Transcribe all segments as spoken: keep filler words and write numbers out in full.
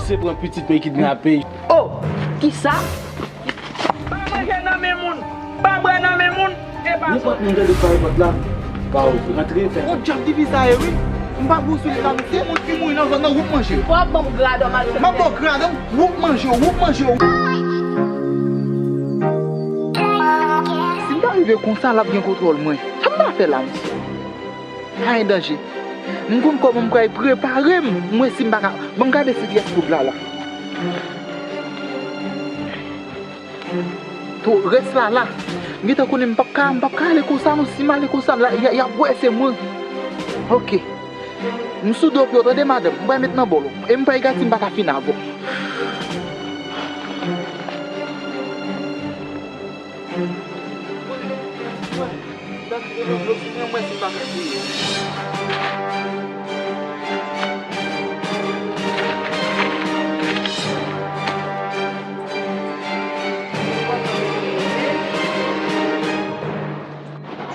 Se pran pitit mwen kidnape. Oh! Kisa? Pa manje nan men moun! Pa bwè nan men moun! E pa nenpòt moun tande pa repòt la. Pa ouvri. Rantre fè. On djab diviza ye wi. M pa gou sou li la, mesye. Moun ki mouri nan zòn nan, ou k manje. Fò w ap ban m gradò m al fè. M ap ba w gradò, ou k manje, ou k manje. Si m ta rive konsa, l ap gen kontwòl mwen. Sa m ta fè la, mesye? Pa gen danje. M konn kòman m pral prepare m. M wè si m pa ka. Ban m gade si pyès koud la la. To, rès la la. M gentan konnen m p ap ka, m p ap ka ale konsa non. Si m ale konsa, la, y a, y ap wè se mwen. Ok. M sou do pye w, tande, madanm. M pral met nan bòl ou. E m pral gade si m pa ka fin avè w.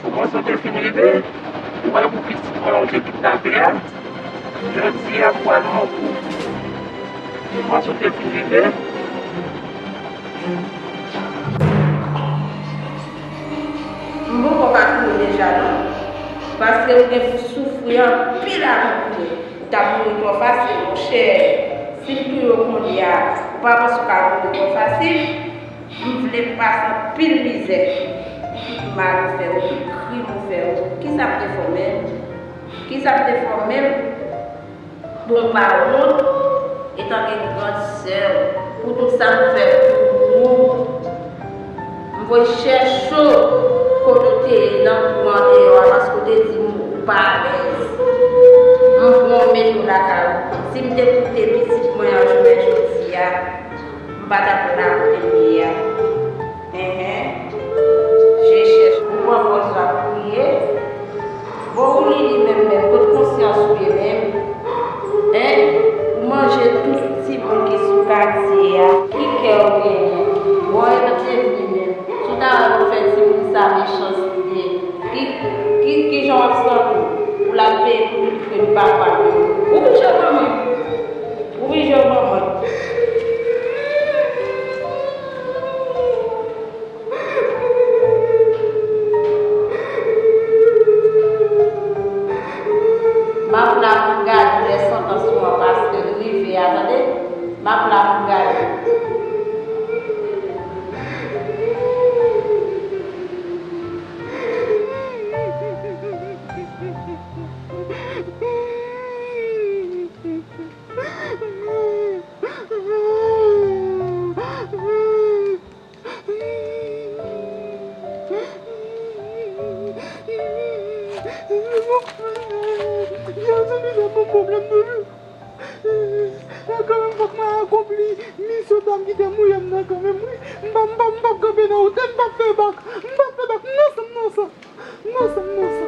Ou panse w te fin rive? Ou wè pou pitit mwen ou te kidnape a? Jodi a, pou al nan kou. Ou panse w te fin rive? M poko ka kouri deja non. Paske m gen pou soufri anpil avan kouri. M t ap mouri twò fasil, monchè. Si m touye w kounye a, ou pa panse w ka mouri twò fasil? M vle pase anpil mizè. Tout mal ou fè, tout krim ou fè, kisa m te fè w menm? Kisa m te fè w menm? Bon, ou pa wont, etan ke grann sè w, pou tout sa m fè pou ou, m voye chèche w kote w te ye nan twou an deyò a, paske w te di m ou pa alèz. M pran w mete w lakay ou. Si m te koute pitit mwen an jounen jodi a, m pa t ap la kote m ye a. Enhen. Je chèche. Ou pran pòz w ap kriye. Bon, ou li li menm menm, kot konsyans ou ye menm? Hein? Ou manje tout timoun ki sou katye a. Ki kè ou genyen? Bon, e nan te vini menm. Si w ta wè pou fè timoun sa mechanste. Ki, ki, ki jan w ap santi w? Pou l ap peye pou tout krim papa l yo. Ou vin jwe manman. Ou vin jwe manman. M ap la pou m gade lè santans ou an, paske l rive a, tande. M ap la pou m gade. Kanmenm, fòk mwen akonpli misyon dam ki te mouye m nan kanmenm, wi. M p ap, m p ap, m p ap kanpe nan wotè, m p ap fè bak, m p ap fè bak, m nan san, m nan san. Non, sa m nan sa.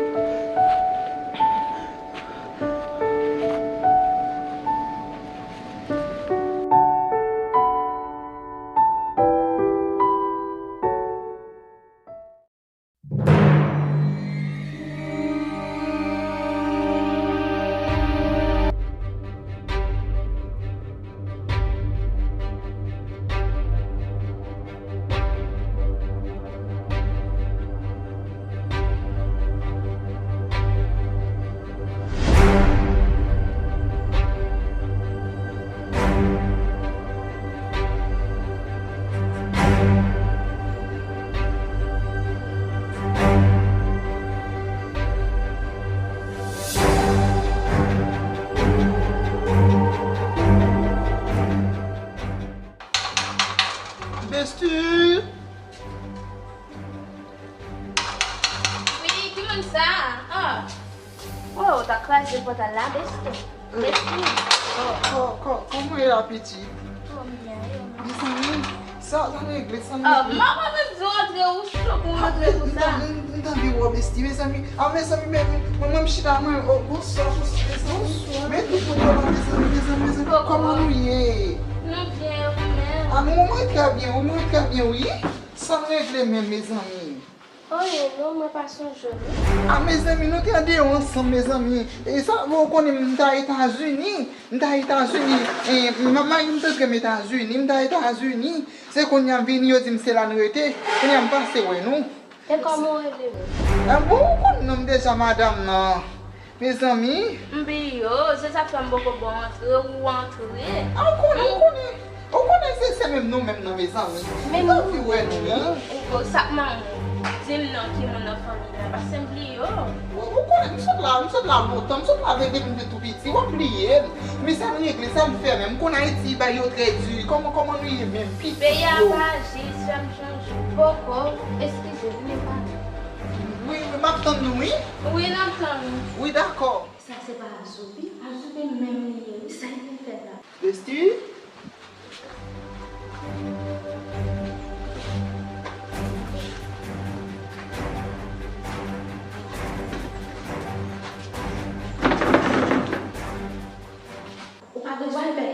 Besti! Wi, ki moun sa? Ah. Oh, ou ta kraze pòtay la, besti. Besti. Oh. Kò-, kò-, kòman w ye la, piti? Oh, m byen, e ou menm? Mezanmi, sa, sa regle, sa regle. Ah, m pa konn si w rantre ou cho pou w rantre konsa. M, m, m, m t anvi wè w, besti, mezanmi. Ah, mezanmi, men, men, mwen, mwen, m chita, mwen, oh, bonswa, bonswa, mezanmi. Bonswa. Men tout moun yo la, mezanmi, mezanmi, mezanmi. Kòman nou ye? Nou byen, ou menm? Ah, mwen, mwen trè byen, wi, mwen trè byen, wi. Sa n regle menm, mezanmi? Anyen non, mwen pa sonje w non. A, mezanmi, nou te andeyò ansanm, mezanmi. E sa, ou konnen m ta Etazini, m ta Etazini. E, m, m, m te krèm Etazini, m ta Etazini. Se kounye a m vini, yo di m se la n rete. Kounye a m pase wè nou. E kòman w rele menm? A, bon, ou konn non m deja, madanm nan. Mezanmi. M bliye w, se sa k fè m poko ba w antre, ou antre. A, ou konnen, ou konnen. Ou konnen se, se menm nou menm nan, mezanmi. Menm nou. Anvi wè nou, wi. Ou, ou, sa k manman w di m non, ki moun nan fanmi an, paske m bliye w. Ou, ou konnen, m sot la, m sot la lontan, m sot la depi m te tou piti, w ap bliye m. Men sa n regle, sa n fè menm. M konn Ayiti, bagay yo trè di. Kòman, kòman nou ye menm? Peyi a pa jis, fè m chanje. Poko, eskize, vini pale. Wi, wi, m ap tann nou, wi. Wi, n ap tann ou. Wi, dakò. Sa se pa Azoubi? Azoubi menm li ye, wi. Sa l vin fè la? Besti? Ou pa bezwen pè.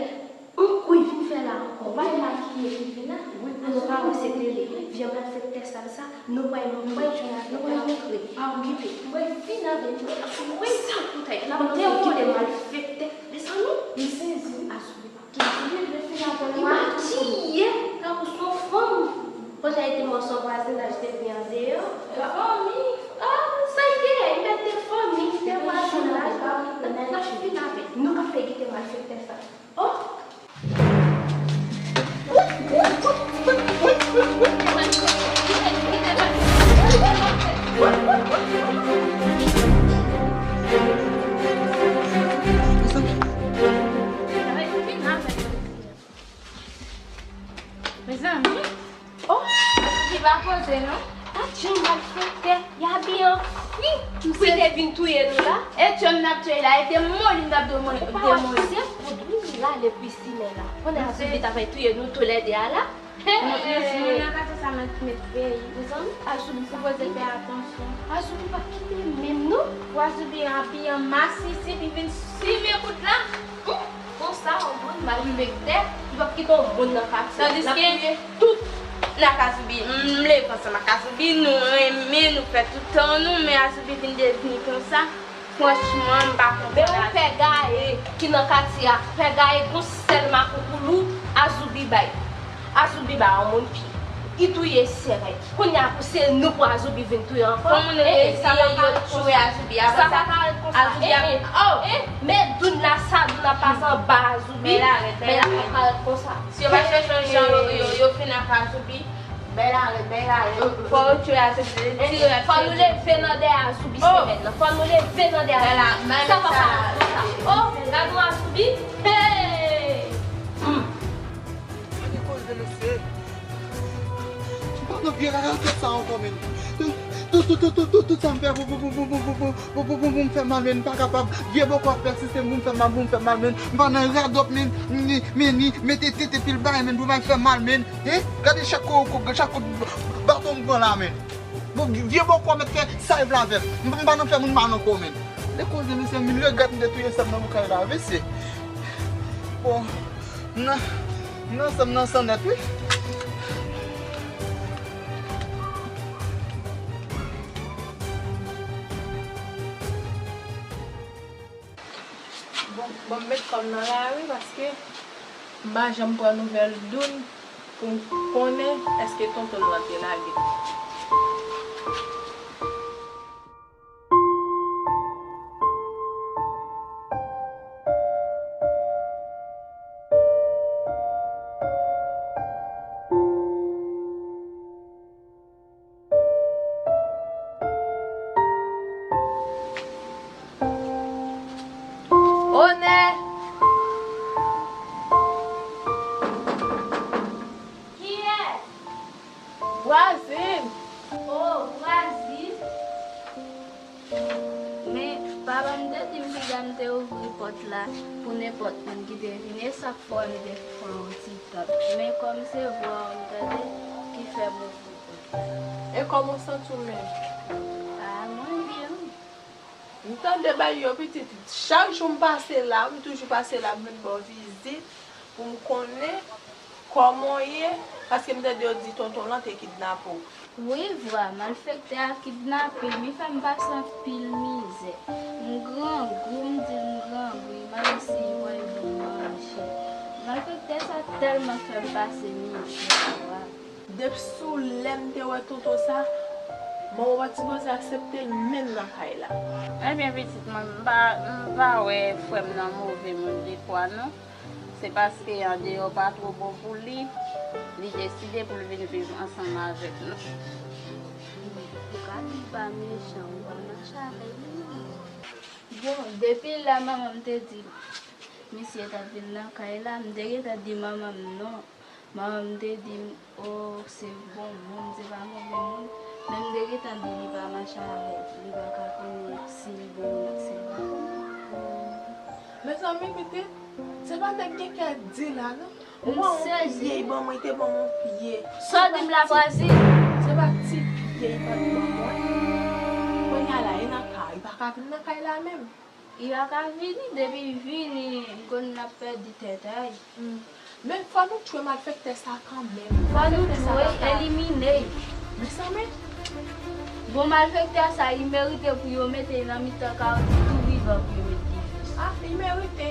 Ou, ou vin fè la ankò. Ou pa wè makiye ki vin la? Wi, pou nou pa wè se tele. Vye malfektè sal sa, nou pral, nou pral jwenn avè l, nou pral montre. Pa okipe. Mwen vin avè l, mwen, mwen sa pou tèt la, mwen te wole malfektè. Mezanmi, m sezi. Azoubi pa ki vin, mwen vin avè l, li makiye, tankou s on fanm. Kounye a, li te mò sou vwazinaj, te vin andeyò. Fanmi, ah, sa l te ye, li mete fanmi, li te vwazinaj, la, la, la, vin avè l. Nou ka fè kite malfektè sa. Oh! Mezanmi. Oh, li pa poze non. Gad jan malfektè, y abiye an fi. Pou li te vin touye nou la. E tchè m n ap tchè la, e demoli m t ap demoli. Ou pa wè se poud wi, li rale wi simen la. Konnen Azoubi ta fè touye nou toulède a la. Mezanmi, nan katye sa mèt, mèt veye. Mezanmi, Azoubi sipoze fè atansyon. Azoubi p ap kite menm non. Pou Azoubi abiye an masisi, li vin simen kout la. Konsa, yon moun malfektè, li p ap kite yon moun nan katye. Tandiske tout nan Azoubi, m leve ansanm ak Azoubi, nou renmen, nou fè tout tan nou, men Azoubi vin devni konsa. Franchman, m pa konprann. Men yon pè gaye ki nan katye a, pè gaye gon sèl makoukoulou Azoubi bay. Azoubi bay yon moun pye. Li touye sè bay. Kounye a pou se nou pou Azoubi vin touye ankò. Fò moun reziye yo tchwe Azoubi. Apre sa, Azoubi ap, oh, men Doun la, sa Doun ap pase anba Azoubi. Bèl arèt, bèl arèt. Bèl arèt konsa. Si yo pa chèche yon jan, yo, yo, yo fin ak Azoubi. Bèl arèt, bèl arèt. Fò yo tchwe Azoubi. Fò nou leve nan dèyè Azoubi semèn nan. Fò nou leve nan dèyè Azoubi. Sa pa pase konsa. Oh, gade yon Azoubi. Hey! Gade koze mesye. M pa nan vye rarat sa ankò, men. Tout, tout, tout sa m fè pou, pou, pou m fè mal, men m pa kapab. Vye bòkò ap pèsiste pou m fè mal, pou m fè mal, men. M pa nan radòt, men. Men, men, men, mete tete pil bagay, men, pou m al fè mal, men. Hein? Gade chak kou, kou, chak kout baton m pran la, men. Bon, vye bòkò mèt fè sa yo vle avè m. M, m pa nan fè moun mal ankò, men. Gade koze, mesye, m regrèt m te touye sè m nan boukay la, mesye. Bon. Nan, nan san, nan san nèt, wi. Bon, bon, m met kò m nan lari paske m pa janm pran nouvèl Doun pou m konnen èske tonton l lan te lage. Onè! Kiyès? Vwazin! Oh, vwazin! Men, papa m te di m piga m te ouvri pòt la pou nenpòt moun ki te vini, e sa k fè m te fè yon ti tann. Men kòm se vwa w m tande ki fè m ouvri pòt la. E kòman w santi w menm? A, mwen byen wi. M tande bagay yo pitit. Chak jou m pase la, m toujou pase la, m vin ba w vizit pou m konnen Kòman w ye? Paske m tande yo di tonton w lan te kidnape w. Wi, vwa, malfektè a kidnape m, li fè m pase anpil mizè. M grangou, m di l m grangou, li mande si li pral ban m manje. Malfektè sa tèlman fè m pase mizè, vwa. Depi sou lè m te wè tonton sa, manman w pa t sipoze aksepte l menm nan kay la. Ebyen, pitit mwen, m pa, m pa wè frè m nan move moun dekwa, non. Se paske andeyò pa two bon pou li, li deside pou l vin viv ansanm avèk nou. Ou ka di l pa mechan, ou pa mache avè l, non. Bon, depi lè manman m te di misye t ap vin nan kay la, m te gentan di manman m non. Manman m te di m, o, se bon moun, se pa move moun. Men m te gentan di li pa mache avè l, li pa ka konnen si l bon moun ak si l pa bon moun. Mezanmi, pitit, se pa nèg gen kè di la, non. Ou pa yon pye, li ban mwen, li te ban mwen yon pye. Sa w di m la, Brazil? Se pa ti pye li pa t ban mwen. Kounye a la, li nan kay, li pa ka vin nan kay la menm. Li pa ka vini, depi l vini, m konn l ap pèdi tèt a l. Hmm. Men fò nou tchwe malfektè sa kanmenm. Fò nou tchwe, elimine l. Mezanmi. Bon, malfektè sa, li merite pou yo mete l nan mitan kay tou vivan pou yo met dife. Ah, li merite.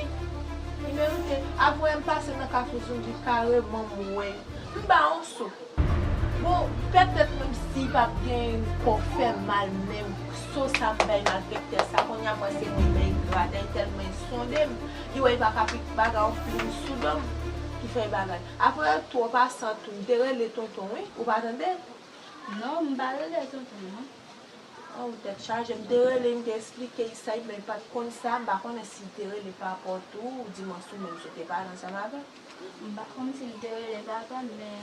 Li merite. Avwè m pase nan Kafou Zounjik kareman m wè. M ba yon sou. Bon, petèt menm si l p ap gen kò fè mal, men so sa m bay malfektè sa, kounye a mwen se mwen bay gratay tèlman l sonde m, li wè li pa ka pik bagay yon plim sou do m, ki fè l bagay. Apre twò pasan tou, m te rele tonton wi, ou pa tande? Non, m pa rele tonton non. Oh, tèt chaje, m te rele, m te eksplike l sa, men l pa t konn sa, m pa konnen si l te rele pa rapò tou, ou di mwen sou menm si w te pale ansanm avè l. M pa konn si l te rele papa m, men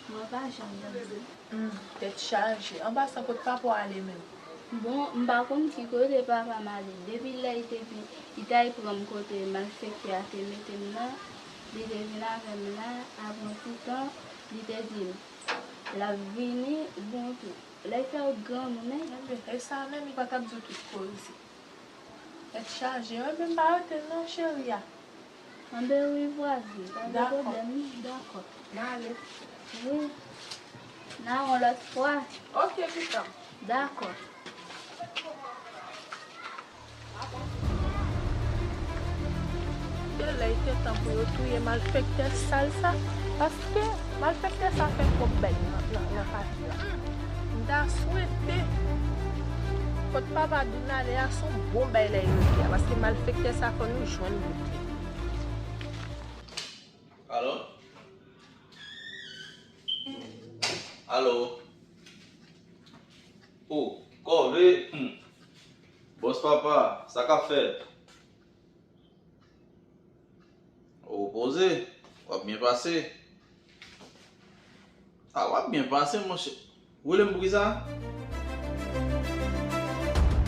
mwen pa janm tande. Hmm, tèt chaje. An pasan, kot papa w ale menm? Bon, m pa konn ki kote papa m ale. Depi lè li te pi, li t al pran m kote malfektè a te mete m nan, li te vin avè m la, apre yon ti tan, li te di m, l ap vini, bon tou. Lè l fè w granmoun, men. Ebyen, e sa menm, li pa t ap di w tout koze. Tèt chaje, ebyen, m pa rete non, cheri a. Anben wi, vwazen, pa gen pwoblèm, non. Dakò. N ale. Wi. N a wè w lòt fwa. Oke, pitan. Dakò. Genlè li te tan pou yo touye malfektè sal sa, paske malfektè sa fè twòp bèy nan, nan, nan katye a. Hmm. M ta swete kot papa Doun ale a se yon bon bèy lè yo ye a, paske malfektè sa fò nou jwenn bout li. Alo? Alo? O, kòve, hmm. Bòs papa, sa k ap fèt? O, poze, w ap byen pase. A, w ap byen pase, monchè. Ou rele m pou kisa?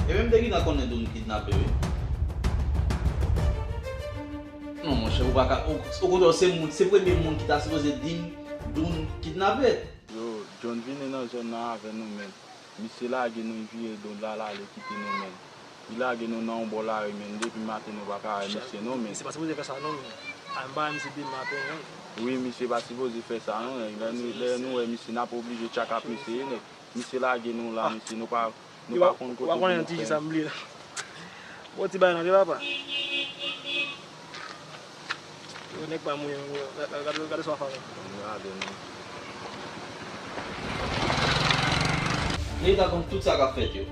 Ebyen, m te gentan konnen Doun kidnape, wi. Non, monchè, ou pa ka, ou, okontrè, se moun, se premye moun ki ta sipoze di m Doun kidnape. Yo, John vini nan zòn nan avè nou, men. Misye lage nou, li vire do l al ale kite nou, men. Li lage nou nan yon bò lari, men. Depi maten, nou pa ka wè misye, non, men. Misye pa sipoze fè sa, non, men. A, m pa wè misye depi maten, non. Wi, misye pa sipoze fè sa, non. Lè nou, lè nou wè misye, n ap oblije tchak ap eseye, nèg. Misye lage nou la, misye, nou pa, nou pa konn kote pou nou fè. Ou pa konnen ti jan sa m bliye la. Bon, ti bagay nan, wi, papa. Yo, nèg pa mouye, gade, gade, gade sa w ap fè la. Gade, non. Nèg la konn tout sa k ap fèt yo.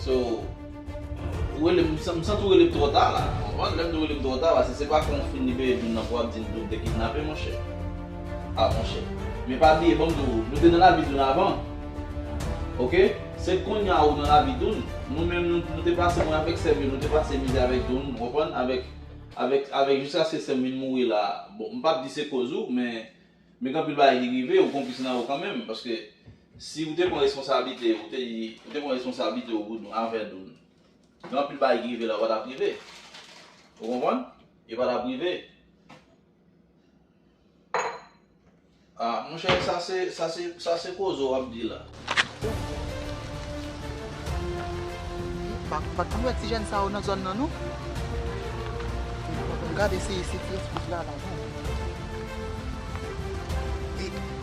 So, ou rele m, m santi ou rele m twò ta la. Ou konprann? Lè m di w rele m twò ta, paske se pa kon w fin libere Doun nan pou w ap di m Doun te kidnape, monchè. A, monchè. Men pa bliye, ban m di w, nou te nan lavi Doun avan. Oke? Se kounye a ou nan lavi Doun. Nou menm, nou, nou te pase, mwen avèk sè m yo, nou te pase mizè avèk Doun, ou konprann? Avèk, avèk, avèk jiskaske sè m vin mouri la. Bon, m p ap di se koz ou, men, men gen anpil bagay ki rive, ou konplis nan yo kanmenm, paske si ou te pran responsablite, ou te, ou te pran responsablite ou pou Doun, avè Doun. Gen anpil bagay ki rive la, ou pa t ap rive. Ou konprann? Yo pa t ap rive. Ah, monchè, sa se, sa se, sa se koze w ap di la. Pa, pa t konn wè ti jèn sa yo nan zòn nan, non. Gade, se, se ti espri la, la, non.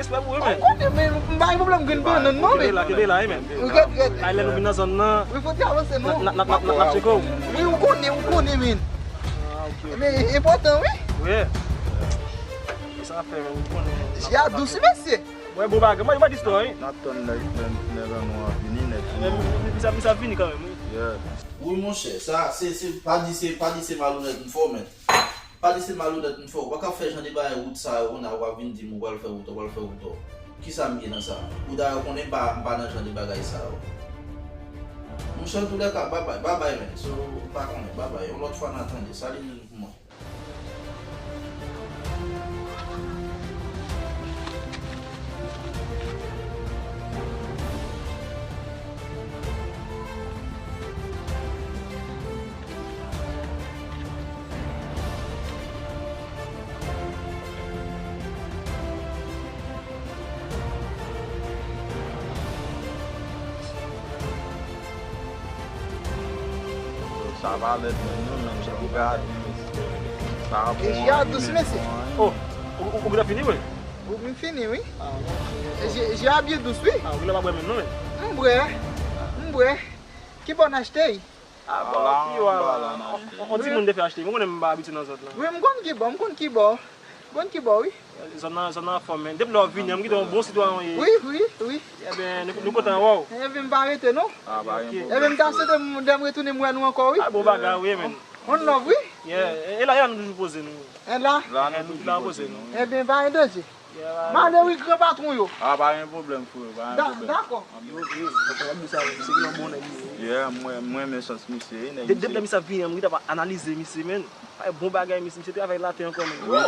respè pou ou, men. Ou konnen, men, m pa gen pwoblèm grenn bannann, non, men. Kenbe la, kenbe la, wi, men. Ou ret, ret. Ay, lè nou vin nan zòn nan, wi, fò te avanse, non. N ap, n ap, n ap, n ap tcheke w. Wi, ou konnen, ou konnen, men. Ah, ok, ok. Men, enpòtan, wi. Wi. Sa fè, men, ou konnen. Jè a dous, wi, mesye. Mwen, bon bagay. Mwen, mwen distò, wi. N ap tann nèg, nèg, nèg an nou an vini, nèg. Men, men, men, sa, men sa vini kanmenm, wi. Yeah. Wi, monchè, sa, se, se, pa di se, pa di se malonèt m fè w, men. Pa di se malonèt m fè w. Ou pa ka fè jan de bagay wout sa yo, kounye a w ap vin di m ou pral fè wout, ou pral fè wout, ou. Kisa m ye nan sa? Ou dayè konnen m pa, m pa nan jan de bagay sa yo. Monchè, antoulèka, babay, babay, men. So, ou pa konnen, babay. Yon lòt fwa n a tande. Salut. Sa pa lèd menm non, menm jan w gade, sa bon. E jè a dous, mesye. Oh, ou, ou, ou gentan fini, wi? Wi, m fini, wi. Ah, bon. E jè, jè a byen dous, wi. Ah, ou gentan pa bwè menm non, men. M bwè. M bwè. Ki bò n achte? Ah, bon, pi yo a la. On, on, on timoun te fè achte. Mwen konnen m pa abitye nan zòn nan. Wi, m konn ki bò, m konn ki bò. M konn ki bò, wi. Zòn nan, zòn nan anfòm, men. Depi lè w vini, m kite yon bon sitwayen w ye. Wi, wi, wi. Ebyen, nou, nou kontan wè w. Ebyen, m pa rete, non. Ah, pa gen pwoblèm. Ebyen, m ta swete m, lè m retounen, m wè nou ankò, wi. Ah, bon bagay, wi, men. On love, wi. Yeah. E, e la, e la nou toujou poze nou. E la? La nou toujou poze nou. Ebyen, pa gen danje. M ale wi, gran patwon yo. Ah, pa gen pwoblèm, frè, pa gen pwoblèm. Dakò. Yo, yo, w ap di sa, misye gen yon bon nèg li ye. Yeah, mwen, mwen renmen sans misye, wi, nèg. Depi lè misye ap vini, m rete ap analize misye, men. Fè bon bagay, misye, misye travay latè ankò, men. Yo,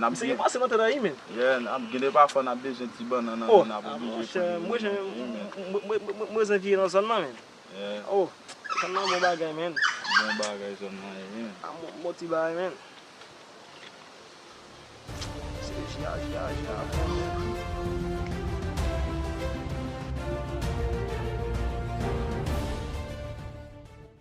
misye gen pase nan tèt la, wi, men. Yeah, n ap gen de pafwa n ap bezwen ti bannann nan, Oh, n ap ah, oblije monchè, pran mwen, li, mwen, men. mwen, mwen, mwen, mwen bezwen vire nan zòn nan, men. Yeah, Oh, zòn nan bon bagay, men. Bon bagay zòn nan ye, men. Ah, bon, bon ti bagay, men. Se jia, jia, jia, bon.